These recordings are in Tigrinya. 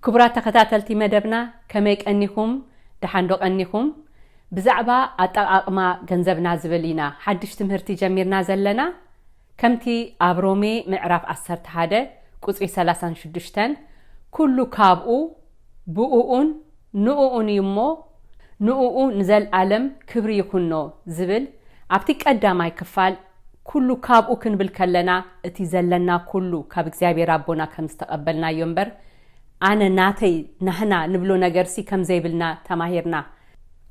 ክቡራት ተኸታተልቲ መደብና፣ ከመይ ቀኒኹም? ደሓን ዶ ቀኒኹም? ብዛዕባ ኣጠቓቕማ ገንዘብና ዝብል ኢና ሓድሽ ትምህርቲ ጀሚርና ዘለና። ከምቲ ኣብ ሮሜ ምዕራፍ ዓሰርተ ሓደ ቁጽሪ ሰላሳን ሽዱሽተን፣ "ኩሉ ካብኡ፣ ብእኡን ንእኡን እዩ እሞ፣ ንእኡ ንዘልኣለም ክብሪ ይኹኖ" ዝብል ኣብቲ ቀዳማይ ክፋል፣ ኩሉ ካብኡ ክንብል ከለና፣ እቲ ዘለና ኩሉ ካብ እግዚኣብሔር ኣቦና ከም ዝተቐበልናዮ እምበር፣ ኣነ ናተይ ናህና ንብሎ ነገርሲ ከም ዘይብልና ተማሂርና።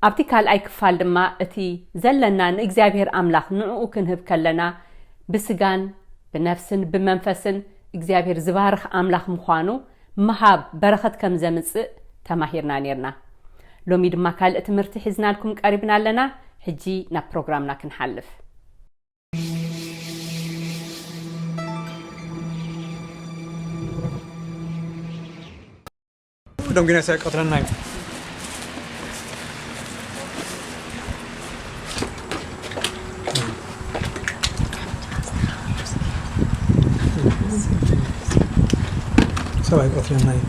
ኣብቲ ካልኣይ ክፋል ድማ፣ እቲ ዘለና ንእግዚኣብሔር ኣምላኽ ንዕኡ ክንህብ ከለና፣ ብስጋን ብነፍስን ብመንፈስን እግዚኣብሔር ዝባርኽ ኣምላኽ ምዃኑ፣ ምሃብ በረኸት ከም ዘምጽእ ተማሂርና ኔርና። ሎሚ ድማ ካልእ ትምህርቲ ሒዝናልኩም ቀሪብና ኣለና። ሕጂ ናብ ፕሮግራምና ክንሓልፍ። ደንጉና ሳይቀትለና እዩ። ሰብኣይ ቆትለና እዩ።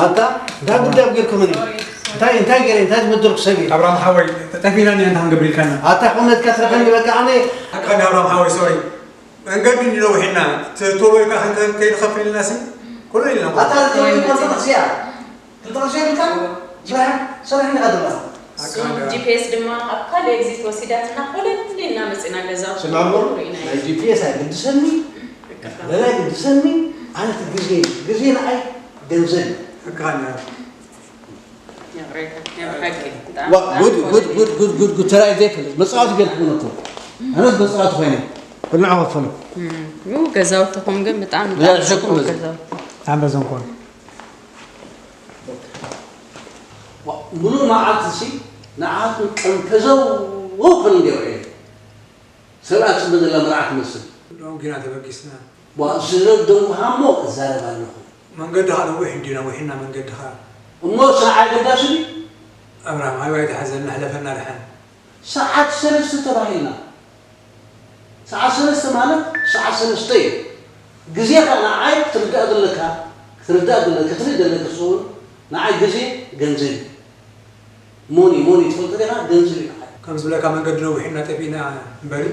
ኣንታ እንታይ ጉዳይ ጌርኩምኒ? እንታይ እንታይ ገይረ እንታይ ዝበደልኩ ሰብ እዩ? ኣብራም ሓወይ፣ ጠፊእና እንዲና እንታይ ክንገብር ኢልካና? ኣታ ቁመትካ ትረፈኒ በቃ ኣነ ሓቅኻ እንዲ ኣብራም ሓወይ፣ ሶሪ። መንገዲ እንዲ ነዊሕና፣ ተ-፣ ቶሎ ኢልካ ከይንከፍል ኢልናሲ፣ ኮሎ ኢልና። ኣታ ቶሎ ኢልካ ተጠቕስያ። ተጠቕስያ ኢልካ? ስራሕ፣ ስራሕ እንዲኻ ዘለኻ። እሱም ጂ ፒ ኤስ ድማ ኣብ ካልእ ኤግዚት ወሲዳትና፣ ኮለል ኢልና መጺና ገዛ። ስማ እሞ፣ ኩሉ ኢና ናይ ጂ ፒ ኤስ ኣይግድሰኒ፣ ገለ ኣይግድሰኒ፣ ኣነ እቲ ግዜ፣ ግዜ ንዓይ ገንዘብ እዩ። ሓቅኻ እንዲ። ዋ፣ ጉድ፣ ጉድ፣ ጉድ፣ ጉድ፣ ጉድ፣ ጉድ፣ ተራይ ዘይፈልጥ። መጻወቲ ጌርኩምኒ እኮ። ኣነስ መጻወቲ ኮይነ። ብልዑ ከፈሉ። እም፣ ዩ፣ ገዛውትኹም ግን ብጣዕሚ፣ ብጣዕሚ ብጣዕሚ ጽቡቕ ጽቡቕ ገዛውቲ። ኣንበዘን ኮኑ። ዋ፣ ሙሉእ መዓልቲ ሲ ንዓኹም ቀንፈዘው ክብል እንዲየ ውዒለ። ሰብኣይ ጽምብል ዘላ መርዓ ትመስል። ሎሚ ግና ተበጊስና። ዋ፣ ዝረብ ደንጉሃ እሞ እዛረብ ኣለኹ። መንገድኻ ነዊሕ እንድዩ፣ ነዊሕና መንገድኻ። እሞ ስራሕ ኣገዳሲ ድዩ? ኣብርሃም፣ ሃይዋይ ተሓዘልና፣ ሕለፈና ደሓን። ሰዓት ሰለስተ ተባሂልና። ሰዓት ሰለስተ ማለት ሰዓት ሰለስተ እዩ። ግዜኻ ንዓይ ክትርዳእ ዘለካ፣ ክትርዳእ ዘለካ፣ ክትርኢ ዘለካ፣ ንዓይ ግዜ ገንዘብ እዩ። ሞኒ፣ ሞኒ ትፈልጦ ዲኻ? ገንዘብ እዩ ንዓይ። ከም ዝብለካ መንገዲ ነዊሕና ጠፊእና እምበሪ፣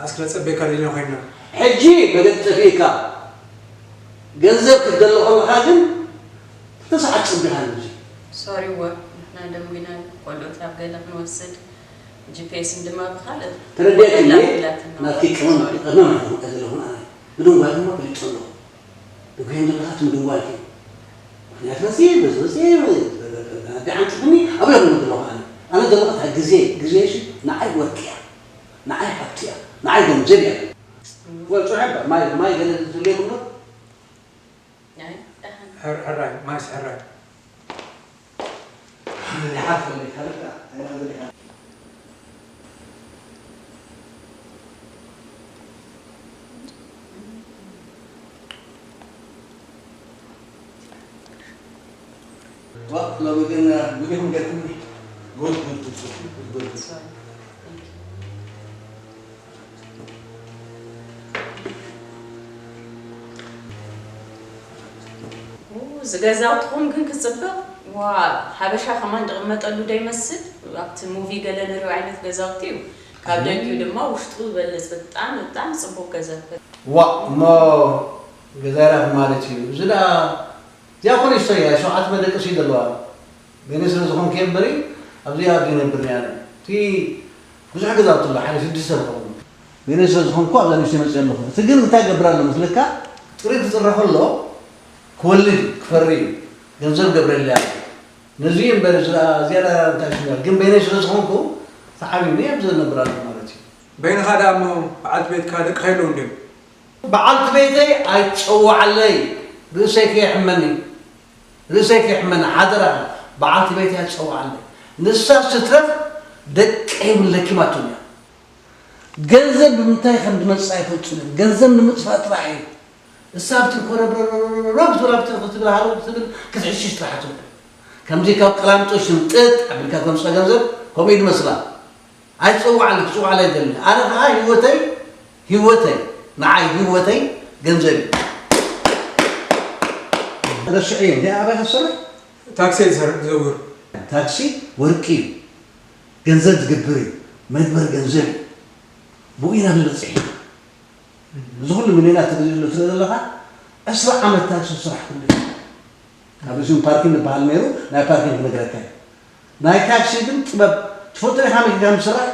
ኣስክ ነጸበየካ ደሊና ኮይንና። ሕጂ መገዲ ጠፊእካ፣ ገንዘብ ክትደሊ ከለኻ ግን ክልተ ሰዓት ጸቢኻ ንግዜ። ሶሪ እወ፣ ንሕና ደንጒና ቆልዑት ናብ ገለ ክንወስድ፣ ጂ ፒ ኤስ ድማ ብኻልእ ተረዲኣትኒ? ወገን ላቢላትና። ናትኪ ቅመም፣ ሶሪ። ቅመም ኣይኮንኩ ዘለኹ ኣነ። ብደንጓይ ድማ ፈሊጡ ኣለኹ። ብጉሄን ዘለኻት ምድዋል እዩ። ምኽንያቱ መፅእ፣ በዚ መፅእ፣ ኣደ ዓንቂፍኒ፣ ኣብኡ እየ ዘለኹ ኣነ። ኣነ ዘለኹ እንታይ ግዜ፣ ግዜ እሺ፣ ንዓይ ወርቂ እያ፣ ንዓይ ሃብቲ እያ፣ ንዓይ ገንዘብ እያ። ወ-፣ ፅሑፍ ማይ፣ ማይ ገለ ዝድልየኩም ዶ? ናይ ደሓን። ሕር-፣ ሕራይ፣ ማይስ ሕራይ። ዋ፣ ሎሚ ግን ጉድ ኢኹም ገርኩምኒ። ጉድ፣ ጉድ፣ ጉድ፣ ጉድ፣ ጉድ፣ ጉድ። ኡ፣ እዚ ገዛውትኹም ግን ክጽብቕ። ዋ፣ ሓበሻ ከማን ዝቕመጠሉ ዶ ይመስል? ኣብቲ ሙቪ ገለ ንሪኦ ዓይነት ገዛውቲ እዩ። ካብ ደጊኡ ድማ ውሽጡ ዝበለጸ ብጣዕሚ፣ ብጣዕሚ ጽቡቕ ገዛ። ዋ፣ እሞ ገዛራት ማለት እዩ። እዚ ደኣ እዚኣ ኮለጅ እያ፣ ሸውዓተ መደቀሲ ዘለዋ። በይነይ ስለ ዝኾንኩ እየ እምበሪ፣ ኣብዚኣ ኣደ ይነብር ነይረ። እቲ ብዙሕ ገዛውቲ ኣሎ፣ ሓደ ሽዱሽተ ዝኸውን። በይነይ ስለ ዝኾንኩ ኣብዛ ንእሽተይ መፅእ ኣለኹ። እቲ ግን እንታይ ገብር ኣሎ መስለካ? ጥሪ ክፅረ ከሎ ክወልድ እዩ፣ ክፈሪ እዩ። ገንዘብ ገብረለይ ኣሎ። ነዚ እዩ እምበር፣ እዚ ደኣ፣ እዚኣ ደኣ እንታይ ሽም እያ? ግን በይነይ ስለ ዝኾንኩ ተዓቢኒ ኣብዚ ዝነብር ኣለኹ ማለት እዩ። በይንኻ ደኣ እሞ በዓልቲ ቤትካ ደቅኻ የለውን ድዮም? በዓልቲ ቤተይ ኣይትፀውዓለይ፣ ርእሰይ ከየሕመኒ፣ ርእሰይ ከየሕመኒ፣ ሓደራኻ፣ በዓልቲ ቤተይ ኣይትፀውዓለይ። ንሳ ስትረፍ ደቀይ እውን ለኪማቶም እያ። ገንዘብ ብምንታይ ከም ዝመጽእ ኣይፈልጡን እዮም። ገንዘብ ንምጥፋእ ጥራሕ እዩ። እሳ ኣብቲ ኮረብረብረብረብ ክትብል፣ ኣብቲ ክትብል ሃለው ክትብል ክትሕሽሽ ጥራሕ ትብል። ከምዚ ካብ ቀላምጦሽ ጥጥ ኣቢልካ ተምጽኦ ገንዘብ ከምኡ እዩ ዝመስላ። ኣይትጸውዓሉ፣ ክጽውዓሉ ኣይደልን። ኣነ ኸኣ ህይወተይ፣ ህይወተይ፣ ንዓይ ህይወተይ ገንዘብ እዩ። ረስዐዮ፣ እንታይ ኣባይ ክትሰርሕ? ታክሲ እየ ዝሰርሕ፣ ዝዘውር። ታክሲ ወርቂ እዩ። ገንዘብ ዝገብር እዩ። መግበር ገንዘብ እዩ። ብኡ ኢና ክንበጽሕ ኢና። እዚ ኩሉ ሚልዮናት ተገዚኡ ኣሎ ትርኢ ዘለኻ፣ ዕስራ ዓመት ታክሲ ስራሕ ክንብል ኢና። ኣብ ርእሲኡ ፓርኪን ዝበሃል ነይሩ፣ ናይ ፓርኪን ክነግረካ እየ። ናይ ታክሲ ግን ጥበብ ትፈልጦ ኢኻ፣ መኪና ምስራሕ።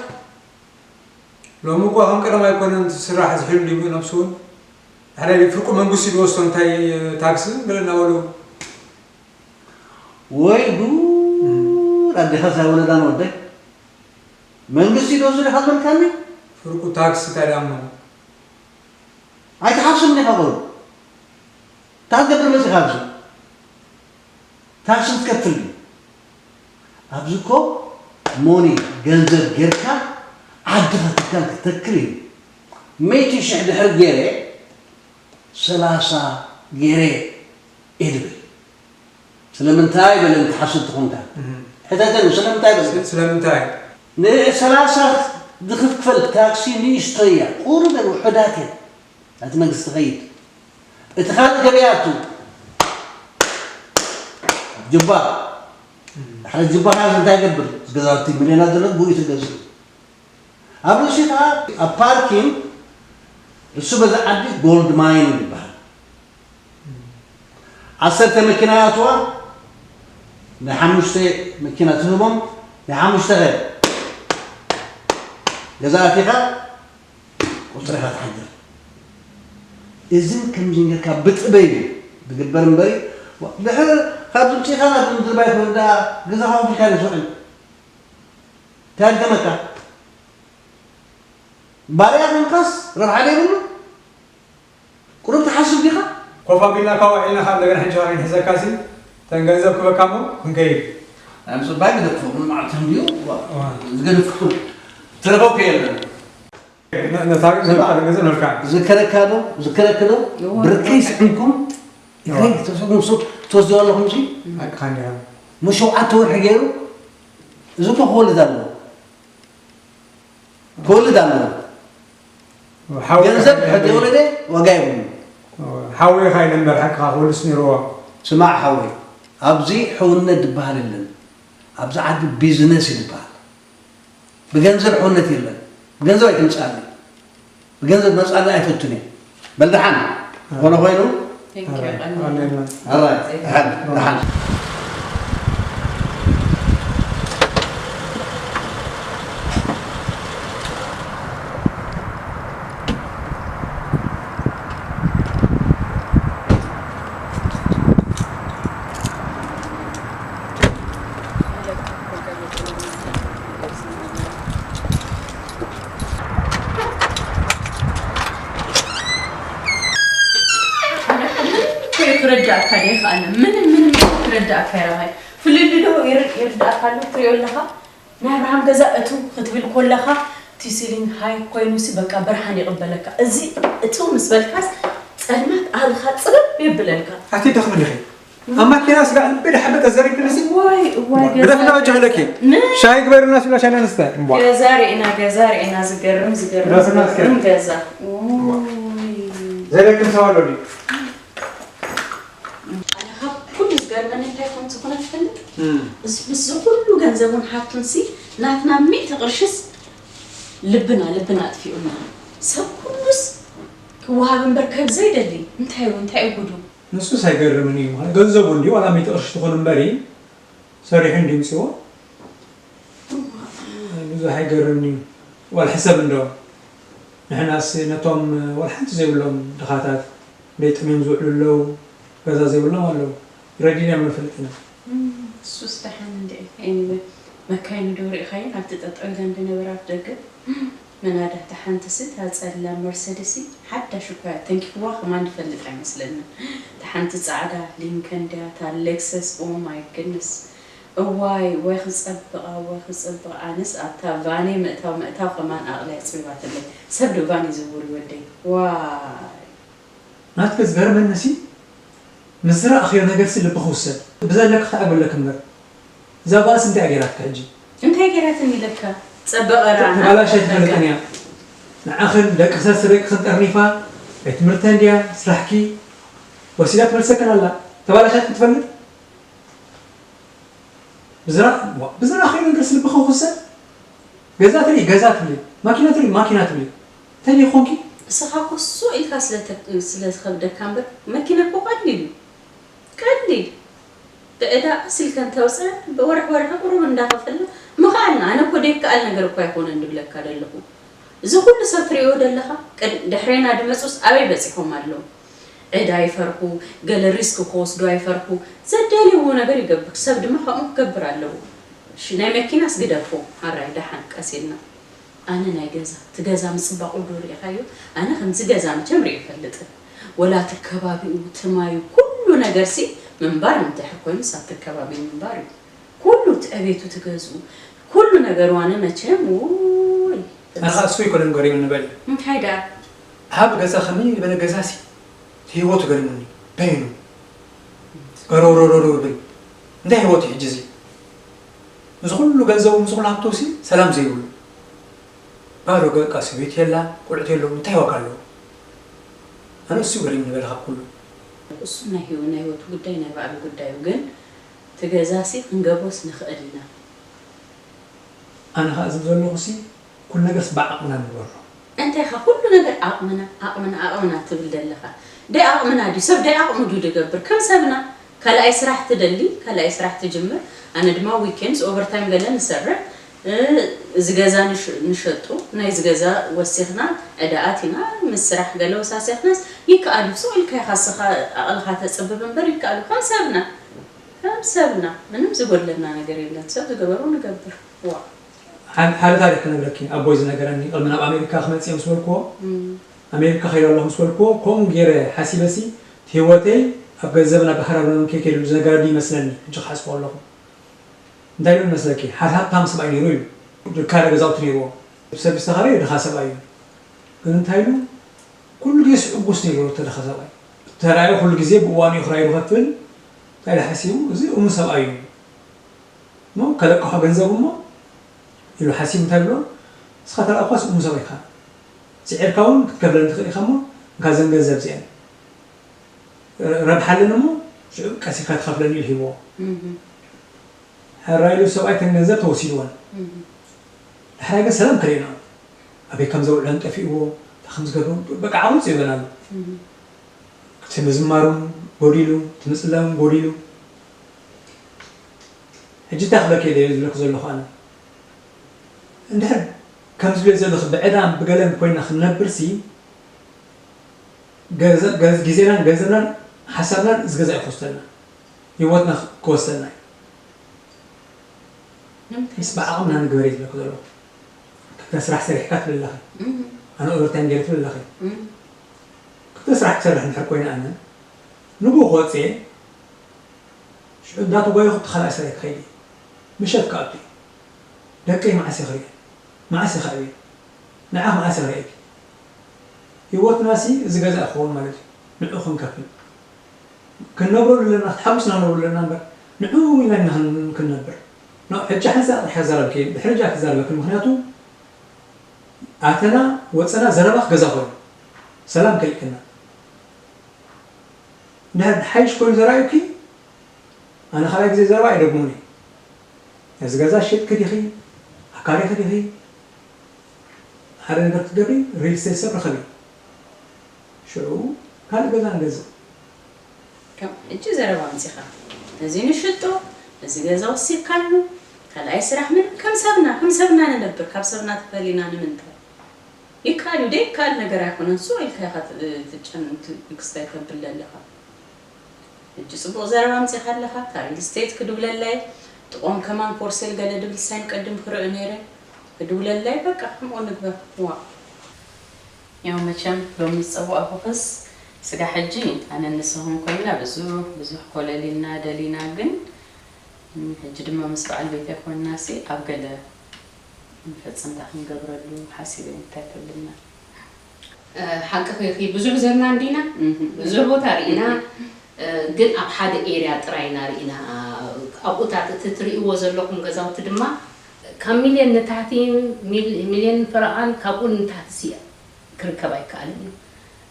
ሎሚ እኳ ከም ቀደም ኣይኮነን፣ እቲ ስራሕ ዝሕሉ እዩ ነብሱ እውን። ሓደ ፍርቁ መንግስቲ ዝወስዶ እንታይ ታክሲ ገለ እናበሉ። ወይ ጉድ! ኣዴኻስ ኣይወለዳን ወደይ። መንግስቲ ይወስዶ ኢኻ ዝበልካኒ? ፍርቁ ታክሲ እንታይ ደኣ እሞ? ኣይትሓፍስን ዲኻ ቆልዑ? እንታይ ክትገብር መጺኻ ኣብዚ? ታክሲ ክትከፍል ድዩ? ኣብዚ እኮ ሞኒ ገንዘብ ጌርካ ዓድኻ ትካል ክትተክል እዩ። ሚእቲ ሽሕ ድሕር ገይረ ሰላሳ ገይረ እየ ድብል። ስለምንታይ በለኒ ትሓስብ ተኾንካ? እህ። ሕተተኒ፣ ስለምንታይ በለኒ? ስ-፣ ስለምንታይ? ንሰላሳ ዝኽፈል ታክሲ ንእሽቶ እያ። ቁሩብ እየን ውሑዳት እየን። ናቲ መንግስቲ ትኸይድ። እቲ ካልእ ገበያ ኣቱ። ጅባ። ሓደ ጅባ ከኣ እንታይ ይገብር? ገዛውቲ ሚልዮናት ዘሎ ብኡ እዩ ትገዝእ። ኣብ ርእሲ ከኣ ኣብ ፓርኪንግ እሱ በዚ ዓዲ ጎልድ ማይን ይበሃል። ዓሰርተ መኪና ይኣትዋ፣ ናይ ሓሙሽተ መኪና ትህቦም፣ ናይ ሓሙሽተ ኸ ገዛ ኣቲኻ ቁፅሪ ኢኻ ትሓድር። እዝን ከምዝን ጌርካ ብጥበይ እዩ ዝግበር እምበሪ፣ ድሕር ካብ ዝምፅእኻ ናብ ምድርባይ ክብል ደኣ ገዛኻ ከፊልካ ዶ ትውዕል? እንታይ ኣድከመካ? ባርያ ኮንካስ ረብሓ ዶ የብሉ? ቁሩብ ትሓስብ ዲኻ? ኮፍ ኣቢልና ካብ ውዒልና ካብ እንደገና ሕጂ ኸዓ ክንሕዘካ ሲ፣ እተን ገንዘብ ክበካ እሞ ክንከይድ። ኣይ፣ ምጽባይ ግደፎ፣ ምን ማለት እንድዩ? ዋ፣ ዋ። ዝገድፍ ትረኸብኩ የለን። ነ-፣ ነታ፣ ነታ ገንዘብ ነልካ። ዝከረካ ዶ? ዝከረክ ዶ? እዋ። ብርከይ ስዕንኩም፣ እዋ። እከይ ተሰጉም ሱቅ ትወስድዋ ኣለኹም ሲ? ሓቅኻ እንዲኻ። ሞ ሸውዓተ ወርሒ ገይሩ፣ እዚ እኮ ክወልድ ኣለዎ። ክወልድ ኣለዎ። ሓወይ ገንዘብ ኢኻ ድሕር ኢለ ዘይወለደ ዋጋ የብሉን። ሓወይ ኢኻ ኢለ እምበር ሓቅኻ ክወልድስ ነይርዎ። ስማዕ ሓወይ፣ ኣብዚ ሕውነት ዝበሃል የለን። ኣብዚ ዓዲ ቢዝነስ እዩ ዝበሃል። ብገንዘብ ሕውነት የለን። ብገንዘብ ኣይትምፅኣኒ። ብገንዘብ መፃኒ ኣይፈቱን እየ። በል ደሓን። ኮነ ኮይኑ። Thank you፣ ኣራይ፣ ቀኒ። ኣራይ፣ ደሓን፣ ደሓን። ክረዳእካ ዶ ይኽኣለ? ምንም፣ ምንም ክረዳእካ ይረኣይ። ፍልልይ ዶ ይር-፣ ይርዳእካ ኣሎ? ትሪኦ ኣለኻ? ናይ ኣብርሃም ገዛ እትው ክትብል ኮለኻ፣ እቲ ሲሊንግ ሃይ ኮይኑሲ በቃ ብርሃን ይቕበለካ። እዚ እትው ምስ በልካስ ጸልማት ኣብኻ ጽብብ የብለልካ። ኣቲ ደኽመ ዲኺ? ኣብ ማኪና ስጋ ልቢ ድሓበ ተዘሪግልሲ? እዋይ፣ እዋይ፣ ግደፍና ገዛ ወጃ ኢለኪ። ን- ሻሂ ግበርልና ስብላ ሻሂ ንስተ። እምቧ። ገዛ ርኢና፣ ገዛ ርኢና፣ ዝገርም፣ ዝገርም፣ ግደፍና እስከ። ዝገርም ገዛ። እምቧ። ኦይ። ዘረክም ሰው ኣሎ ድዩ? ኣነ ካብ ኩሉ ዝገርመኒ እንታይ ከም ዝኾነ ትፈልጥ? እም። እስ-፣ ምስዚ ኩሉ ገንዘቡን ሃብቱንሲ ናትና ሚእቲ ቅርሽስ ልብና፣ ልብና ኣጥፊኡና። ሰብ ኩሉስ ክወሃብ እምበር ከብ ዘይደሊ። እንታይ እዩ፣ እንታይ እዩ ጉዱ? ንሱስ ኣይገርምን እዩ። ገንዘቡ እንድዩ ዋላ ሚእቲ ቅርሺ ትኹን እምበሪ፣ ሰሪሑ እንድዩ ምጽዎ። ብዙሕ ኣይገርምን እዩ። ዋላ ሕሰብ እንዶ፣ ንሕናስ ነቶም ዋላ ሓንቲ ዘይብሎም ድኻታት፣ ደይ ጠምዮም ዝውዕሉ ኣለዉ፣ ገዛ ዘይብሎም ኣለዉ። ረዲናዮም ንፈልጥ ኢና። እም፣ እሱስ ደሓን እንድዒ። ኤኒወይ፣ መካይኑ ዶ ርኢኻየን? ኣብቲ ጠጠው ኢለን ዝነበራ ኣፍ ደገ። መናዳ እታ ሓንትሲ፣ እታ ጸላም መርሰድሲ፣ ሓዳሽ እኳ እያ። ተንኪፍዋ ከማን ዝፈልጥ ኣይመስለንን። እታ ሓንቲ ጻዕዳ ሊንከን ድያ፣ እታ ሌክሰስ፣ ኦ ማይ ግድነስ። እዋይ ወይ ክጸብቓ ወይ ክጸብቕ ኣነስ ኣብታ ቫነይ ምእታው ምእታው ከማን ኣቕልያ ጽቢባትለይ ሰብ ዶ ቫን ይዝውር ይወደይ ዋይ። ናትኪ ዝገርመኒ ሲ ምስ ዝረኣኽዮ ነገርሲ ልብኺ ውሰድ ብዘለኪ ክትዕግብለኪ እምበር እዛ ጓልሲ እንታይ እያ ገይራትኪ ሕጂ? እንታይ ገይራትኒ ኢለካ ጸበቐ ረኣ ተባላሻይ ትፈልጥን እያ ንዓኽን ደቂ ሰስረቅኽን ጠርኒፋ ቤት ትምህርተን ድያ ስራሕኪ ወሲዳ ትመልሰክን ኣላ ተባላሻትኪ ትፈልጥ ብዝራ ብዝራ ኸይኑ እንግርስ ልብኸ ክሰ ገዛ ትርኢ ገዛ ትብሊ ማኪና ትርኢ ማኪና ትብሊ እንታይ ኮንኪ እስኻ ኮሶ ኢልካ ስለዝኸብደካ እምበር መኪና እኮ ቀሊል እዩ ቀሊል ብዕዳ ቀስ ኢልካ እንተውፅአ ብወርሒ ወርሒ ቁሩብ እንዳኸፈልና ምኽኣልና ኣነ እኮ ደይከኣል ነገር እኮ ኣይኮነን ድብለካ ደለኹ እዚ ኩሉ ሰብ ትሪእዎ ደለኻ ድሕሬና ድመፁስ ኣበይ በፂሖም ኣለዉ ዕዳ ይፈርሑ፣ ገለ ሪስክ ክወስዱ ኣይፈርሑ፣ ዘደልይዎ ነገር ይገብር፣ ሰብ ድማ ከምኡ ክገብር ኣለዎ። እሺ ናይ መኪናስ ግደፎ፣ ኣራይ ደሓን ቀስ ኢልና። ኣነ ናይ ገዛ፣ እቲ ገዛ ምፅባቑ ዶ ሪኢኻዮ? ኣነ ከምዚ ገዛ መቸም ሪኤ ኣይፈልጥን። ወላ እቲ ከባቢኡ፣ እቲ ማዩ፣ ኩሉ ነገርሲ ምንባር እንድሕር ኮይኑስ ኣብቲ ከባቢኡ ምንባር እዩ። ኩሉ እቲ ዕቤቱ እቲ ገዝኡ ኩሉ ነገሩ ኣነ መቸም ውይ ኣነ ከዓ እሱ ኣይኮነን ገሪሙኒ በሊ እንታይ ደኣ ሃብ ገዛ ከመይ ዝበለ ገዛሲ እቲ ህይወቱ ገሪሙኒ በይኑ ገረውረውረው ይብል እንታይ ህይወት እዩ ሕጂ እዚ ምስ ኩሉ ገንዘቡ ምስ ኩሉ ሃብቱሲ ሰላም ዘይብሉ ባዶ በቃ ሰበይቲ የላ ቆልዑት የለዉ እንታይ ዋጋ ኣለዎ ኣነ እሱ ገሪሙኒ በሊ ካብ ኩሉ እሱ ናይ ህይወት ናይ ህይወቱ ጉዳይ ናይ ባዕሉ ጉዳዩ ግን እቲ ገዛሲ ክንገብሮስ ንኽእል ኢና። ኣነ ኸዓ ዝብል ዘለኹሲ ኩሉ ነገርስ ብዓቕምና ንግበሮ። እንታይ ኢኻ ኩሉ ነገር ዓቕምና ዓቕምና ዓቕምና ትብል ዘለኻ? ደይ ዓቕምና ድዩ? ሰብ ደይ ዓቕሙ ድዩ ድገብር? ከም ሰብና ካልኣይ ስራሕ ትደሊ ካልኣይ ስራሕ ትጅምር ኣነ ድማ weekends overtime ገለ ንሰርሕ እዚ ገዛ ንሸጡ ናይዚ ገዛ ወሲኽና ዕዳ ኣቲና ምስ ስራሕ ገለ ወሳሲኽናስ ይከኣል እዩ ሱቕ ኢልካ ኢኻ ስኻ ዓቕልኻ ተፅብብ እምበር ይከኣል እዩ ከም ሰብና ከም ሰብ እና ምንም ዝጎድለና ነገር የለን ሰብ ዝገበሮ ንገብር ዋእ። ሓደ ታሪክ ክነግረኪ ኣቦይ ዝነገረኒ ቅድሚ ናብ ኣሜሪካ ክመፅእ ምስ በልክዎ ኣሜሪካ ከይደ ኣለኹ ምስ በልክዎ ከምኡ ገይረ ሓሲበሲ ህይወተይ ኣብ ገንዘብን ኣብ ባህራዊ ነውን ከይከይዱ ዝነገረኒ ይመስለኒ ሕጂ ክሓስቦ ኣለኹ እንታይ ኢሉ መስለኪ ሓደ ሃብታም ሰብኣይ ነይሩ ኢሉ ዝካረ ገዛውቲ ነይርዎ ሰብ ዝተኻረ ድኻ ሰብኣይ እዩ ግን እንታይ ኢሉ ኩሉ ግዜ ሕጉስ ነይሩ ተደኻ ሰብኣይ ተራእዩ ኩሉ ግዜ ብእዋኑ እዩ ክራይ ዝኸፍል እንታይ ኢሉ ሓሲቡ እዚ እሙን ሰብኣይ እዩ እሞ ከለቅሖ ገንዘቡ እሞ ኢሉ ሓሲቡ እንታይ ብሎ ንስኻ ተራእኳስ እሙን ሰብኣይ ኢኻ ስዒርካ እውን ክትከፍለኒ ትኽእል ኢኻ እሞ እንካ ዘን ገንዘብ እዚአን ረብሓለን እሞ ሽዑ ቀስ ኢልካ ትኸፍለኒ ኢሉ ሂብዎ ሕራይ ኢሉ ሰብኣይ እተን ገንዘብ ተወሲድወን ዳሕራይ ግን ሰላም ከሊእና ኣበይ ከም ዘውዕለን ጠፊእዎ እንታይ ከም ዝገብሮ በቃ ዓቕሉ ፅቢበና ኣሎ እቲ ምዝማር እውን ጎዲሉ እቲ ምፅላይ እውን ጎዲሉ ሕጂ እንታይ ክብለኪ እየ ዝብለኪ ዘለኹ ኣነ እንድሕር ከም ዝብለ ዘለኺ ብዕዳን ብገለን ኮይና ክንነብርሲ ግዜናን ገንዘብናን ሓሳብናን እዚ ገዛ እዩ ክወስደልና ህይወትና ክወስደልና እዩ ምስ ብዓቕምና ንግበር እዩ ዝብለኪ ዘለኹ ክልተ ስራሕ ሰሪሕካ ትብል ኣለኺ ኣነ ኦቨርታይም ገይረ ትብል ኣለኺ ክልተ ስራሕ ክሰርሕ እንድሕር ኮይነ ኣነ ንግሆ ክወፅእ እየ ሽዑ እንዳተጓየኹ እቲ ካልኣይ ስራይ ክኸይድ እየ ምሸት ክኣቱ እየ ደቀይ መዓስ እየ ክርእየን መዓስ እየ ከዕብየን ንዓኽ መዓስ እየ ክርእየኪ ህይወትናሲ እዚ ገዛ ክኸውን ማለት እዩ ንዑ ክንከፍል ክንነብረሉ ኣለና ተሓጉስና ነብሩ ኣለና እምበር ንዑ ኢልና ኢና ክንነብር ሕጂ ሓንሳ ጥራሕ ክዛረብኪ ድሕሪ ሕጂ ኣይክዛረበክን ምክንያቱ ኣተና ወፀና ዘረባኽ ገዛ ኮይኑ ሰላም ከሊእክና እንድሕር ሓይሽ ኮይኑ ተራእዩኪ ኣነ ካልኣይ ግዜ ዘረባ ኣይደግሞን እየ ነዚ ገዛ ሸጥኪ ዲኺ ኣካሪኺ ዲኺ ሓደ ነገር ክትገብሪ ሪል ስቴት ሰብ ርኸቢ ሽዑ ካልእ ገዛ ንገዝእ ከም ሕጂ ዘረባ ኣምፂኻ ነዚ ንሽጦ ነዚ ገዛ ወሲድካሉ ካልኣይ ስራሕ ምንም ከም ሰብና ከም ሰብና ንነብር ካብ ሰብና ተፈሊና ንምንታይ ይከኣል እዩ ደይከኣል ነገር ኣይኮነን ሱቕ ኢልካ ኢኻ ትጨን ክስታይ ተብል ኣለኻ ሕጂ ጽቡቕ ዘረባ ኣምጺኻ ኣለኻ እታ ሪል ስቴት ክድውለላ እየ ጥቖም ከማን ፎር ሴል ገለ ድብል ሳይን ቅድም ክርኢ ነይረ ክድውለላ እየ በቃ ከምኡ ንግበር ዋእ ያው መቸም ሎሚ ዝጸዋዕኹኽስ ስጋዕ ሕጂ ኣነን ንስኽን ኮይንና ብዙሕ ብዙሕ ኮለል ኢልና ደሊና ግን ሕጂ ድማ ምስ በዓል ቤተይ ኮይንና ሲ ኣብ ገለ ንፈጽም ዳ ክንገብረሉ ሓሲበ እንታይ ትብልና? ሓቂ ኺኺ ብዙሕ ዘርና እንዲና ብዙሕ ቦታ ርኢና ግን ኣብ ሓደ ኤርያ ጥራይ ኢና ርኢና ኣብኡታት እቲ ትርእይዎ ዘለኹም ገዛውቲ ድማ ካብ ሚልዮን ንታሕቲ ሚልዮን ፈረቓን ካብኡ ንታሕቲ ሲ ክርከብ ኣይከኣልን እዩ።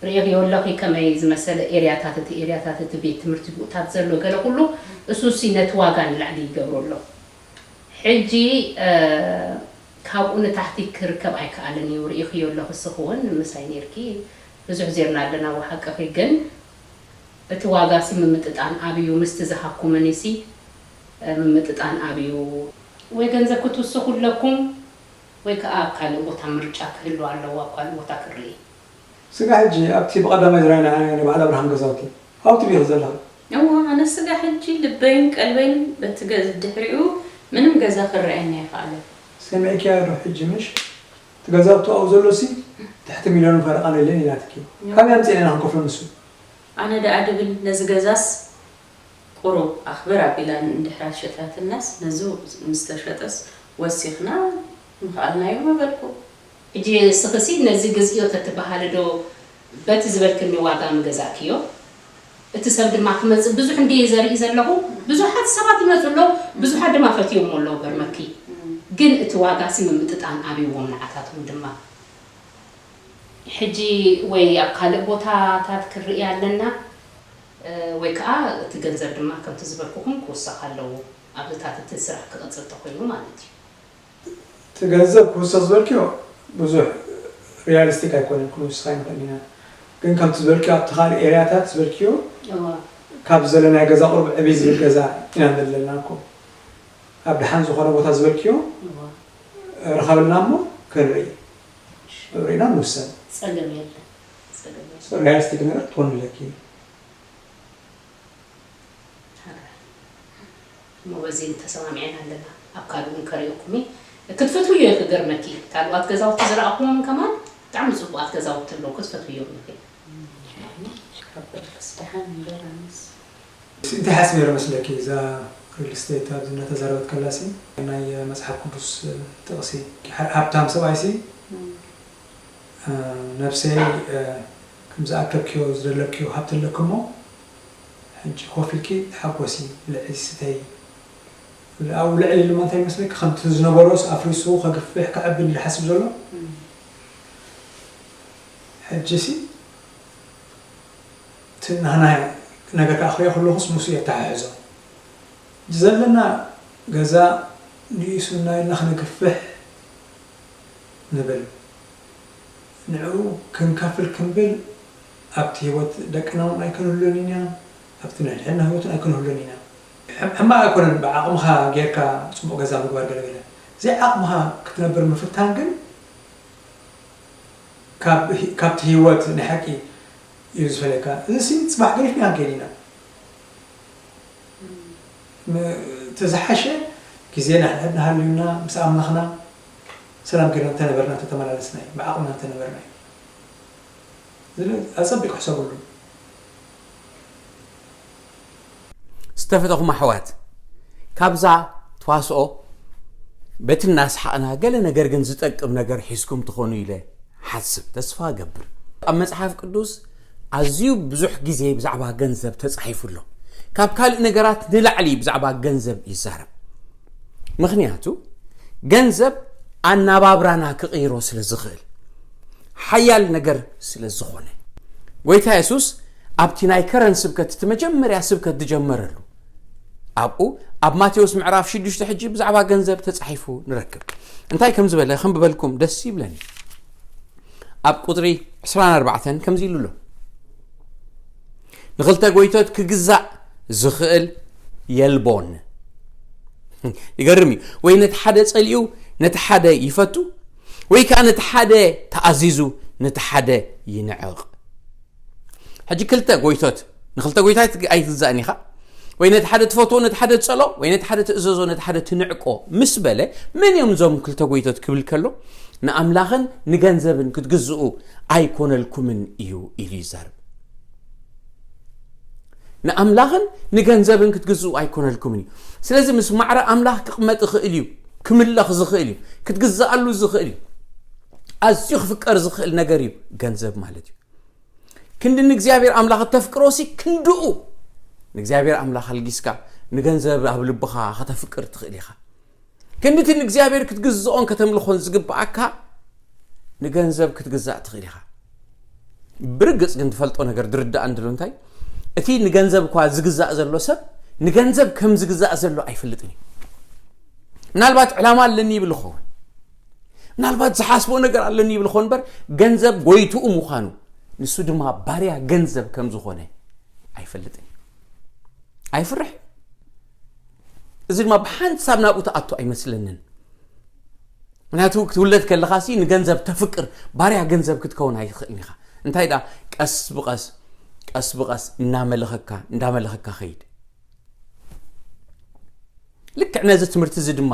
ርእኽዮ ኣለኺ ከመይ ዝመሰለ ኤርያታት እቲ ኤርያታት እቲ ቤት ትምህርቲ ብኡታት ዘሎ ገለ ኩሉ እሱሲ ነቲ ዋጋ ንላዕሊ ይገብሮ ኣሎ። ሕጂ ካብኡ ንታሕቲ ክርከብ ኣይከኣልን እዩ። ርእኽዮ ኣለኺ እስኺ እውን ምሳይ ኔርኪ ብዙሕ ዜርና ኣለና ወሓቅኺ ግን እቲ ዋጋሲ ምምጥጣን ኣብዩ ምስቲ ዝሃኩምኒሲ ምምጥጣን ኣብዩ። ወይ ገንዘብ ክትውስኹ ኣለኩም ወይ ከዓ ኣብ ካልእ ቦታ ምርጫ ክህሉ ኣለዎ ኣብ ካልእ ቦታ ክርኢ። ስጋ ሕጂ ኣብቲ ብቐዳማይ ዝረኣናዮ ናይ በዓል ኣብርሃም ገዛውቲ ኣብኡ ትብይኺ ዘለኺ። እወ ኣነ ስጋ ሕጂ ልበይን ቀልበይን በቲ ገዝ ድሕሪኡ ምንም ገዛ ክረኣየኒ ኣይኸኣለን። ሰሚዕክያ ዶ ሕጂ ምሽ? እቲ ገዛውቲ ኣብኡ ዘሎሲ ትሕቲ ሚልዮንን ፈረቓን የለን ኢላትኪ። ካበይ ኣምፂእና ኢና ክንከፍሎ ንሱ? ኣነ ደኣ ድብል ነዚ ገዛስ ቁሩብ ኣኽብር ኣቢላ እንድሕራ ሸጣትልናስ ነዚ ምስተሸጠስ ወሲኽና ምኽኣልናዮ ምበልኩ። ሕጂ እስኽሲ ነዚ ግዝእዮ ተትበሃሊ ዶ በቲ ዝበልክኒ ዋጋ ምገዛእክዮ? እቲ ሰብ ድማ ክመጽእ ብዙሕ እንድየ ዘርኢ ዘለኹ ብዙሓት ሰባት ይመጹ ኣለዉ ብዙሓት ድማ ፈትዮሞ ኣለዉ ገርመኪ ግን እቲ ዋጋሲ ምምጥጣን ኣብይዎም ንዓታቶም ድማ ሕጂ ወይ ኣብ ካልእ ቦታታት ክርኢ ኣለና ወይ ከዓ እቲ ገንዘብ ድማ ከምቲ ዝበልኩኹም ክውሰኽ ኣለዎ ኣብታት እቲ ስራሕ ክቕፅል ተኮይኑ ማለት እዩ። እቲ ገንዘብ ክውሰኽ ዝበልክዮ ብዙሕ ሪያሊስቲክ ኣይኮነን ክንውስኻ ኣይንኽእል ኢና ግን ከምቲ ዝበልክዮ ኣብቲ ካልእ ኤርያታት ዝበልክዮ ካብ ዘለናይ ገዛ ቁሩብ ዕብይ ዝብል ገዛ ኢና ንደሊ ዘለና እኮ ኣብ ደሓን ዝኾነ ቦታ ዝበልክዮ ረኸብልና እሞ ክንርኢ ሪኢና ንውሰን። ጸገም የለን። ጸገም የለን። ሪያሊስቲክ ነገር ክትኾኒ ኣለኪ። እሞ በዚ ተሰማሚዕና ኣለና። ኣብ ካልእ እውን ከሪኦኩም እየ። ክትፈትውዮ ኢኺ ገርመኪ። ካልኦት ገዛውቲ ዝረኣኹዎም ከማን ብጣዕሚ ጽቡቓት ገዛውቲ ኣለዉ ክትፈትውዮም ኢኺ። ካብ በርክስ ደሓን እምበር ኣነስ። እንታይ ሓስብ ነይረ መስለኪ እዛ ሪል ስቴት ኣብዚ እናተዛረበት ከላሲ ናይ መፅሓፍ ቅዱስ ጥቕሲ ሃብታም ሰብኣይሲ ነብሰይ ከም ዝኣከብክዮ ዝደለክዮ ሃብቲ ኣለኪ እሞ ሕጂ ኮፍ ኢልኪ ተሓጎሲ ብልዒ ስተይ ኣብኡ ልዕሊ ኢሉ እንታይ ይመስለኪ ከምቲ ዝነበሮስ ኣፍሪሱ ከግፍሕ ከዕቢ እንዲ ሓስብ ዘሎ ሕጂ ሲ እቲ ናህና ነገር ከዓ ክሪኦ ከለኹስ ምስኡ የተሓሕዞ ዘለና ገዛ ንኢሱና ኢልና ክነግፍሕ ንብል ንዕኡ ክንከፍል ክንብል ኣብቲ ህይወት ደቅና እውን ኣይክንህሉን ኢና ኣብቲ ናይ ድሕና ህይወትን ኣይክንህሉን ኢና ሕማቅ ኣይኮነን ብዓቅምካ ጌርካ ፅቡቅ ገዛ ምግባር ገለገለ ዘይዓቅምካ ክትነብር ምፍታን ግን ካብቲ ህይወት ናይ ሓቂ እዩ ዝፈልየካ። እዚ ሲ ፅባሕ ገዲፍና ክንከይድ ኢና። እቲ ዝሓሸ ግዜና ሕድሕድና ሃልዩና ምስ ኣምላኽና ሰላም ጌርና እንተነበርና እንተተመላለስና እዩ። ብዓቕምና እንተነበርና እዩ። እዚ ኣፀቢቑ ሕሰብሉ። ዝተፈተኹም ኣሕዋት ካብዛ ተዋስኦ በቲ እናሰሓቕና ገለ ነገር ግን ዝጠቅም ነገር ሒዝኩም ትኾኑ ኢለ ሓስብ ተስፋ እገብር ኣብ መፅሓፍ ቅዱስ ኣዝዩ ብዙሕ ግዜ ብዛዕባ ገንዘብ ተፃሒፉ ኣሎ ካብ ካልእ ነገራት ንላዕሊ ብዛዕባ ገንዘብ ይዛረብ ምኽንያቱ ገንዘብ ኣናባብራና ክቕይሮ ስለ ዝኽእል ሓያል ነገር ስለ ዝኾነ ጎይታ የሱስ ኣብቲ ናይ ከረን ስብከት እቲ መጀመርያ ስብከት ዝጀመረሉ ኣብኡ ኣብ ማቴዎስ ምዕራፍ ሽዱሽተ ሕጂ ብዛዕባ ገንዘብ ተጻሒፉ ንረክብ እንታይ ከም ዝበለ ከም ብበልኩም ደስ ይብለኒ ኣብ ቁጥሪ ዕስራን ኣርባዕተን ከምዚ ኢሉ ኣሎ ንኽልተ ጎይቶት ክግዛእ ዝኽእል የልቦን ይገርም እዩ ወይ ነቲ ሓደ ጸሊኡ ነቲ ሓደ ይፈቱ ወይ ከዓ ነቲ ሓደ ተኣዚዙ ነቲ ሓደ ይንዕቕ ሕጂ ክልተ ጎይቶት ንክልተ ጎይታ ኣይትግዛእን ኢኻ ወይ ነቲ ሓደ ትፈትዎ ነቲ ሓደ ትጸሎ ወይ ነቲ ሓደ ትእዘዞ ነቲ ሓደ ትንዕቆ ምስ በለ መን እዮም እዞም ክልተ ጎይቶት ክብል ከሎ ንኣምላኽን ንገንዘብን ክትግዝኡ ኣይኮነልኩምን እዩ ኢሉ ይዛርብ ንኣምላኽን ንገንዘብን ክትግዝኡ ኣይኮነልኩምን እዩ ስለዚ ምስ ማዕረ ኣምላኽ ክቕመጥ ይኽእል እዩ፣ ክምለኽ ዝኽእል እዩ፣ ክትግዛኣሉ ዝኽእል እዩ። ኣዝዩ ክፍቀር ዝኽእል ነገር እዩ ገንዘብ ማለት እዩ። ክንዲ ንእግዚኣብሔር ኣምላኽ እተፍቅሮ ሲ ክንድኡ ንእግዚኣብሔር ኣምላኽ ኣልጊስካ ንገንዘብ ኣብ ልብኻ ከተፍቅር ትኽእል ኢኻ። ክንድቲ ንእግዚኣብሔር ክትግዝኦን ከተምልኾን ዝግብኣካ ንገንዘብ ክትግዛእ ትኽእል ኢኻ። ብርግጽ ግን ትፈልጦ ነገር ድርዳእ እንድሎ እንታይ፣ እቲ ንገንዘብ እኳ ዝግዛእ ዘሎ ሰብ ንገንዘብ ከም ዝግዛእ ዘሎ ኣይፈልጥን እዩ። ምናልባት ዕላማ ኣለኒ ይብል ይኸውን፣ ምናልባት ዝሓስቦ ነገር ኣለኒ ይብል ይኸውን እምበር፣ ገንዘብ ጎይትኡ ምዃኑ፣ ንሱ ድማ ባርያ ገንዘብ ከም ዝኾነ ኣይፈልጥን እዩ። ኣይፍርሕ። እዚ ድማ ብሓንሳብ ናብኡ ትኣቱ ኣይመስለንን። ምክንያቱ ክትውለድ ከለኻ ሲ ንገንዘብ ተፍቅር፣ ባርያ ገንዘብ ክትከውን ኣይትኽእልን ኢኻ። እንታይ ደኣ፣ ቀስ ብቐስ፣ ቀስ ብቐስ እናመለኸካ፣ እንዳመለኸካ ኸይድ። ልክዕ ነዚ ትምህርቲ እዚ ድማ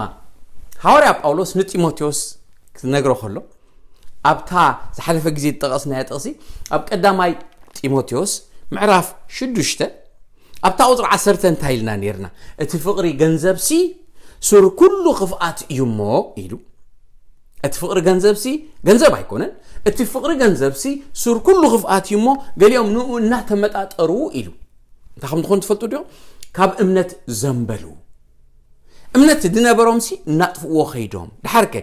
ሃዋርያ ጳውሎስ ንጢሞቴዎስ ክትነግሮ ከሎ፣ ኣብታ ዝሓለፈ ግዜ ዝጠቐስናያ ጥቕሲ፣ ኣብ ቀዳማይ ጢሞቴዎስ ምዕራፍ ሽዱሽተ ኣብታ ቁጽሪ ዓሰርተ እንታይ ኢልና ነይርና? "እቲ ፍቕሪ ገንዘብሲ ሱር ኩሉ ክፍኣት እዩ እሞ" ኢሉ። እቲ ፍቕሪ ገንዘብሲ ገንዘብ ኣይኮነን። "እቲ ፍቕሪ ገንዘብሲ ሱር ኩሉ ክፍኣት እዩ እሞ ገሊኦም ንኡ እናተመጣጠሩ" ኢሉ። እንታይ ከም ዝኾኑ ትፈልጡ ዲኹም? ካብ እምነት ዘንበሉ። እምነት ዝነበሮምሲ እናጥፍእዎ ኸይዶም። ድሓርከ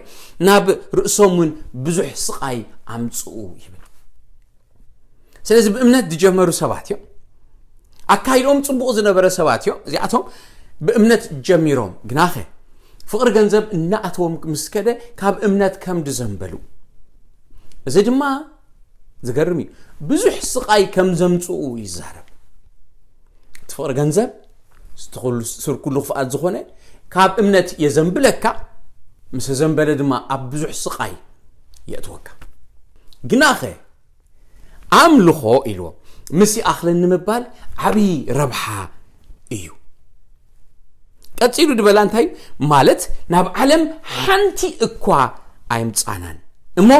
ናብ ርእሶም እውን ብዙሕ ስቓይ ኣምጽኡ ይብል። ስለዚ ብእምነት ዝጀመሩ ሰባት እዮም። ኣካይድኦም ጽቡቕ ዝነበረ ሰባት እዮም። እዚኣቶም ብእምነት ጀሚሮም። ግናኸ ፍቕሪ ገንዘብ እናኣተዎም ምስ ከደ ካብ እምነት ከም ዝዘንበሉ። እዚ ድማ ዝገርም እዩ። ብዙሕ ስቓይ ከም ዘምጽኡ ይዛረብ። እቲ ፍቕሪ ገንዘብ፣ እቲ ኩሉ፣ ሱር ኩሉ ክፍኣት ዝኾነ፣ ካብ እምነት የዘንብለካ፣ ምስ ዘንበለ ድማ ኣብ ብዙሕ ስቓይ የእትወካ። ግናኸ ኣምልኾ ኢልዎ፣ ምስ ይኣኽለኒ ምባል ዓብዪ ረብሓ እዩ። ቀጺሉ ድበላ እንታይ ማለት፣ ናብ ዓለም ሓንቲ እኳ ኣይምጻናን እሞ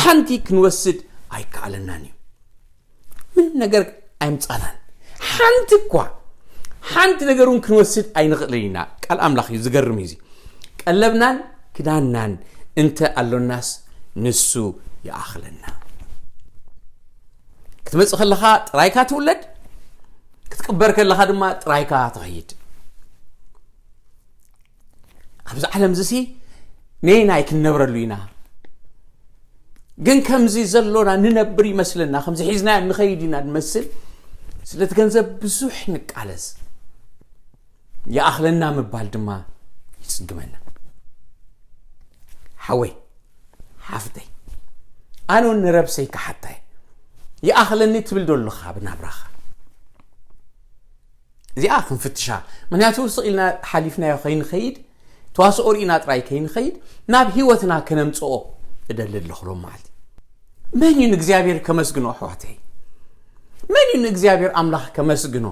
ሓንቲ ክንወስድ ኣይከኣለናን እዩ። ምንም ነገር ኣይምጻናን። ሓንቲ እኳ፣ ሓንቲ ነገር እውን ክንወስድ ኣይንኽእልን ኢና። ቃል ኣምላኽ እዩ፣ ዝገርም እዩ እዚ። ቀለብናን ክዳንናን እንተ ኣሎናስ ንሱ ይኣኽለና። ክትመጽእ ከለኻ ጥራይካ ትውለድ፣ ክትቅበር ከለኻ ድማ ጥራይካ ትኸይድ። ኣብዚ ዓለም እዚ ሲ ነየናይ ክንነብረሉ ኢና? ግን ከምዚ ዘሎና ንነብር ይመስለና፣ ከምዚ ሒዝናዮ ንኸይድ ኢና ንመስል። ስለቲ ገንዘብ ብዙሕ ንቃለስ። ይኣኽለና ምባል ድማ ይጽግመና። ሓወይ፣ ሓፍተይ፣ ኣነ እውን ንረብሰይ ክሓታይ፣ ይኣኽለኒ ትብል ዶ ኣለኻ ብናብራኻ? እዚኣ ክንፍትሻ። ምክንያቱ ስቕ ኢልና ሓሊፍናዮ ከይንኸይድ፣ ተዋስኦ ርኢና ጥራይ ከይንኸይድ፣ ናብ ህይወትና ከነምጽኦ እደሊ ኣለኹ ሎም መዓልቲ። መን እዩ ንእግዚኣብሔር ከመስግኖ ኣሕዋተይ? መን እዩ ንእግዚኣብሔር ኣምላኽ ከመስግኖ?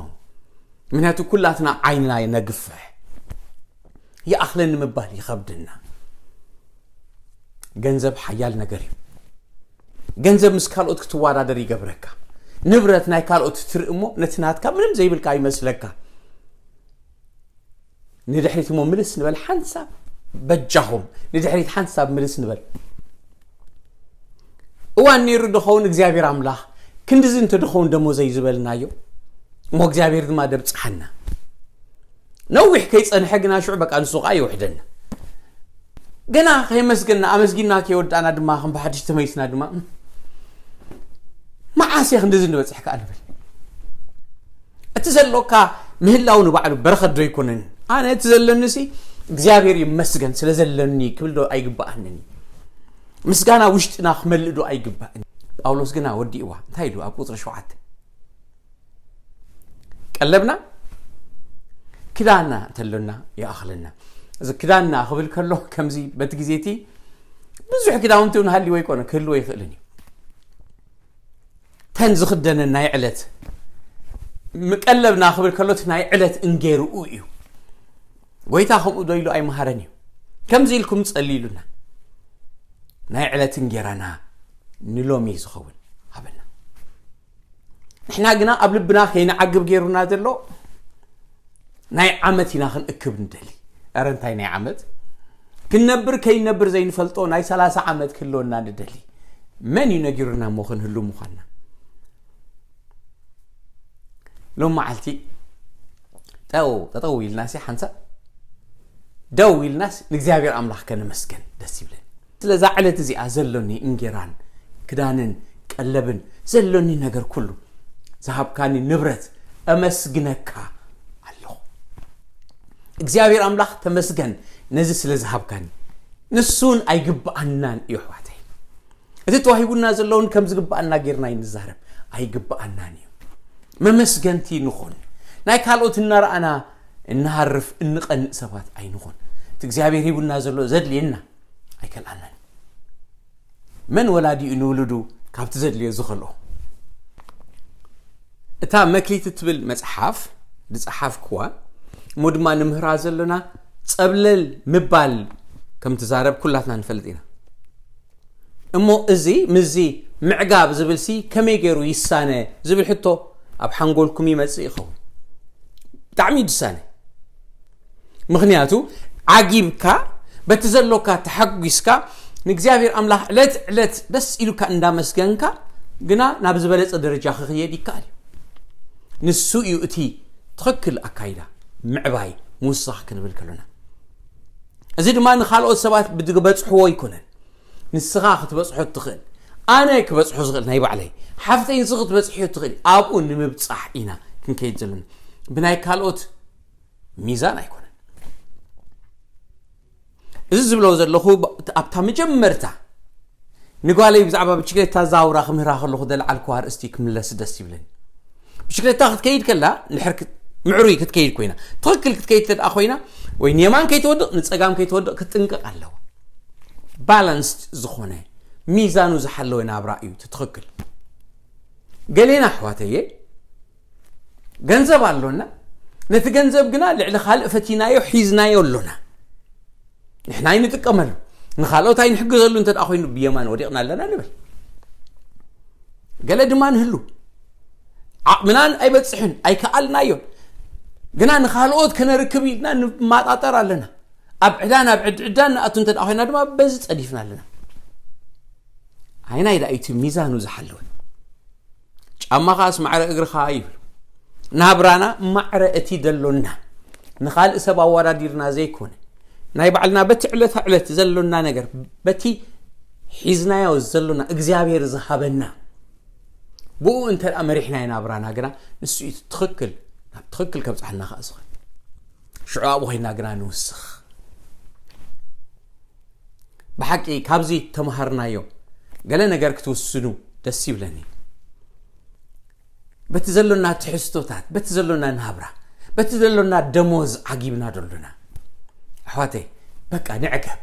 ምክንያቱ ኩላትና ዓይንና ነግፍሕ። ይኣኽለኒ ምባል ይኸብደና። ገንዘብ ሓያል ነገር እዩ። ገንዘብ ምስ ካልኦት ክትወዳደር ይገብረካ። ንብረት ናይ ካልኦት ትርኢ እሞ ነቲ ናትካ ምንም ዘይብልካ ይመስለካ። ንድሕሪት እሞ ምልስ ንበል ሓንሳብ፣ በጃኹም ንድሕሪት ሓንሳብ ምልስ ንበል። እዋን ነይሩ ድኸውን እግዚኣብሔር ኣምላኽ ክንድዚ እንተ ድኸውን ደሞዘይ ዝበልናዮ እሞ እግዚኣብሔር ድማ ደብጽሓና። ነዊሕ ከይጸንሐ ግና ሽዑ በቃ ንሱ ኸዓ ይውሕደና። ገና ከየመስገና ኣመስጊና ከይወዳእና ድማ ከም ብሓድሽ ተመይስና ድማ መዓስ እየ ክንድዚ ንበጽሕ ከኣ ንብል። እቲ ዘሎካ ምህላው ንባዕሉ በረኸት ዶ ኣይኮነን? ኣነ እቲ ዘለኒ ሲ እግዚኣብሔር ይመስገን ስለ ዘለኒ ክብል ዶ ኣይግባኣንን? ምስጋና ውሽጥና ክመልእ ዶ ኣይግባእን? ጳውሎስ ግና ወዲእዋ እንታይ ኢሉ ኣብ ቁጽሪ ሸውዓተ? ቀለብና ክዳንና እንተሎና ይኣኽለና። እዚ ክዳንና ክብል ከሎ ከምዚ በቲ ግዜ እቲ ብዙሕ ክዳውንቲ እውን ሃልይዎ ኣይኮነ ክህልዎ ይኽእልን እዩ። ተን ዝኽደነን ናይ ዕለት ምቀለብና ክብል ከሎ እቲ ናይ ዕለት እንጌርኡ እዩ። ጎይታ ከምኡ ዶ ኢሉ ኣይመሃረን እዩ። ከምዚ ኢልኩም ጸልዩ ኢሉና። ናይ ዕለት እንጌራና ንሎሚ ዝኸውን ሃበና። ንሕና ግና ኣብ ልብና ከይንዓግብ ገይሩና ዘሎ ናይ ዓመት ኢና ክንእክብ ንደሊ። ኧረ እንታይ ናይ ዓመት? ክንነብር ከይነብር ዘይንፈልጦ ናይ ሰላሳ ዓመት ክህልወና ንደሊ። መን እዩ ነጊሩና እሞ ክንህሉ ምዃንና? ሎም መዓልቲ ጠው ጠጠው ኢልናሲ ሓንሳብ ደው ኢልናስ ንእግዚኣብሔር ኣምላኽ ከነመስገን ደስ ይብለን። ስለዛ ዕለት እዚኣ ዘሎኒ እንጌራን ክዳንን ቀለብን ዘሎኒ ነገር ኩሉ ዝሃብካኒ ንብረት እመስግነካ ኣለኹ። እግዚኣብሔር ኣምላኽ ተመስገን ነዚ ስለ ዝሃብካኒ። ንሱን ኣይግብኣናን እዩ ኣሕዋተይ። እቲ ተዋሂቡና ዘለውን ከም ዝግብኣና ጌርና ይንዛረብ ኣይግብኣናን እዩ። መመስገንቲ ንኹን። ናይ ካልኦት እናረኣና እንሃርፍ እንቐንእ ሰባት ኣይንኹን። እቲ እግዚኣብሔር ሂቡና ዘሎ ዘድልየና ኣይከልኣናን። መን ወላዲኡ ንውሉዱ ካብቲ ዘድልዮ ዝኸልኦ? እታ መክሊት እትብል መጽሓፍ ዝጸሓፍክዋ እሞ ድማ ንምህራ ዘለና ጸብለል ምባል ከም ትዛረብ ኩላትና ንፈልጥ ኢና። እሞ እዚ ምስዚ ምዕጋብ ዝብልሲ ከመይ ገይሩ ይሳነ ዝብል ሕቶ ኣብ ሓንጎልኩም ይመጽእ ይኸውን። ብጣዕሚ እዩ ዝሳነ። ምኽንያቱ ዓጊብካ በቲ ዘሎካ ተሓጒስካ ንእግዚኣብሔር ኣምላኽ ዕለት ዕለት ደስ ኢሉካ እንዳመስገንካ ግና ናብ ዝበለጸ ደረጃ ክኽየድ ይከኣል እዩ። ንሱ እዩ እቲ ትኽክል ኣካይዳ ምዕባይ ምውሳኽ ክንብል ከሎና። እዚ ድማ ንኻልኦት ሰባት ብዝበጽሕዎ ኣይኮነን። ንስኻ ክትበጽሖ እትኽእል፣ ኣነ ክበጽሖ ዝኽእል ናይ ባዕለይ፣ ሓፍተይ ንስኺ ክትበጽሕዮ እትኽእል፣ ኣብኡ ንምብጻሕ ኢና ክንከይድ ዘለና። ብናይ ካልኦት ሚዛን ኣይኮነን። እዚ ዝብሎ ዘለኹ ብ-፣ ኣብታ መጀመርታ ንጓለይ ብዛዕባ ብሽክሌታ ዛውራ ክምህራ ከለኹ ዘልዓልኩዋ ኣርእስቲ ክምለስ ደስ ይብለኒ። ብሽክሌታ ክትከይድ ከላ ንድሕር ክት-፣ ምዕሩይ ክትከይድ ኮይና፣ ትኽክል ክትከይድ ተደኣ ኮይና፣ ወይ ንየማን ከይትወድቕ ንጸጋም ከይትወድቕ ክትጥንቀቕ ኣለዋ። ባላንስድ ዝኾነ ሚዛኑ ዝሓለወ ናብራ እዩ እቲ ትኽክል። ገሌና ኣሕዋተየ ገንዘብ ኣሎና፣ ነቲ ገንዘብ ግና ልዕሊ ካልእ ፈቲናዮ ሒዝናዮ ኣሎና። ንሕና ኣይንጥቀመሉ፣ ንኻልኦት ኣይንሕግዘሉ እንተ ደኣ ኮይኑ ብየማን ወዲቕና ኣለና ንብል። ገለ ድማ ንህሉ ዓቕምናን ኣይበጽሕን ኣይከኣልናዮን፣ ግና ንኻልኦት ከነርክብ ኢልና ንማጣጠር ኣለና። ኣብ ዕዳን ኣብ ዕድዕዳን ንኣቱ እንተ ደኣ ኮይና ድማ በዚ ጸዲፍና ኣለና። ኣይናይ ደኣ እዩ እቲ ሚዛኑ ዝሓለወ? ጫማኻስ ማዕረ እግርኻ ይብል። ናብራና ማዕረ እቲ ደሎና ንኻልእ ሰብ ኣወዳዲርና ዘይኮነ ናይ ባዕልና በቲ ዕለታ ዕለት ዘሎና ነገር በቲ ሒዝናዮ ዘሎና እግዚኣብሔር ዝሃበና ብኡ እንተ ደኣ መሪሕናዮ ናብራና ግና ንሱ እዩ ትኽክል ናብ ትኽክል ከብፅሓና ከዓ ዝኽእል። ሽዑ ኣብኡ ኮይና ግና ንውስኽ። ብሓቂ ካብዚ ተምሃርናዮ ገለ ነገር ክትውስኑ ደስ ይብለኒ። በቲ ዘሎና ትሕዝቶታት በቲ ዘሎና ናብራ በቲ ዘሎና ደሞዝ ዓጊብና ደሎና ኣሕዋተይ በቃ ንዕገብ።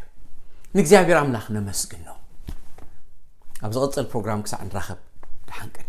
ንእግዚኣብሔር ኣምላኽ ነመስግኖ። ኣብ ዝቕጽል ፕሮግራም ክሳዕ ንራኸብ ደሓንቀን።